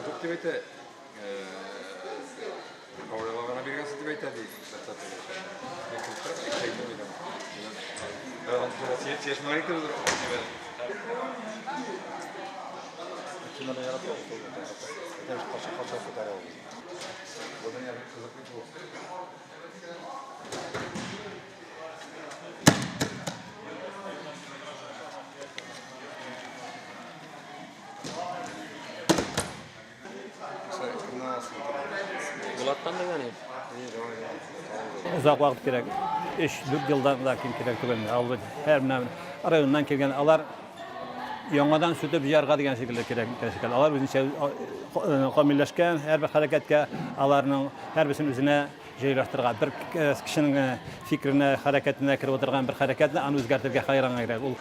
Юк дип әйтә. Каурыйлар гына биргәнсез дип әйтә ди. Булаттан дигән Озак вакыт кирәк. 3-4 елдан да ким кирәк түгел. Ал бит һәр менә районнан килгән алар яңадан сүтеп җыярга дигән шикелле кирәк икән шикелле. Алар үзенчә камилләшкән һәрбер хәрәкәткә аларның һәрберсен үзенә җайлаштырырга. Бер кешенең фикеренә, хәрәкәтенә кереп утырган бер хәрәкәтне аны үзгәртергә хәйран кирәк. Ул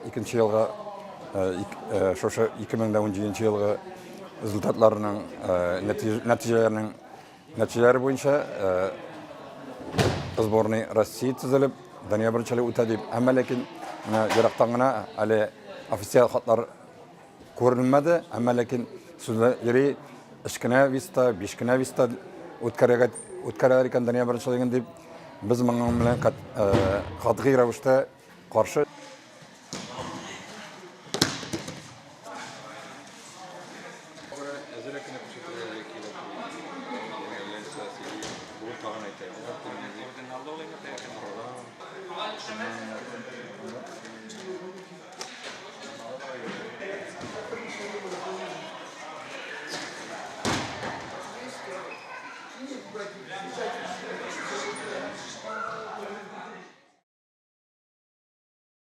Икенче елга шушы 2017 елгы результатларының нәтиҗәләренең нәтиҗәләре буенча сборный России төзелеп, дөнья беренчелеге үтә дип. Әмма ләкин менә ерактан гына әле официаль хатлар Күренмәде, әмма ләкин сүзләр йөри, өч кенә виста, биш кенә виста үткәрергә үткәрәләр икән дөнья беренчелеген дип, без моның белән катгый рәвештә каршы.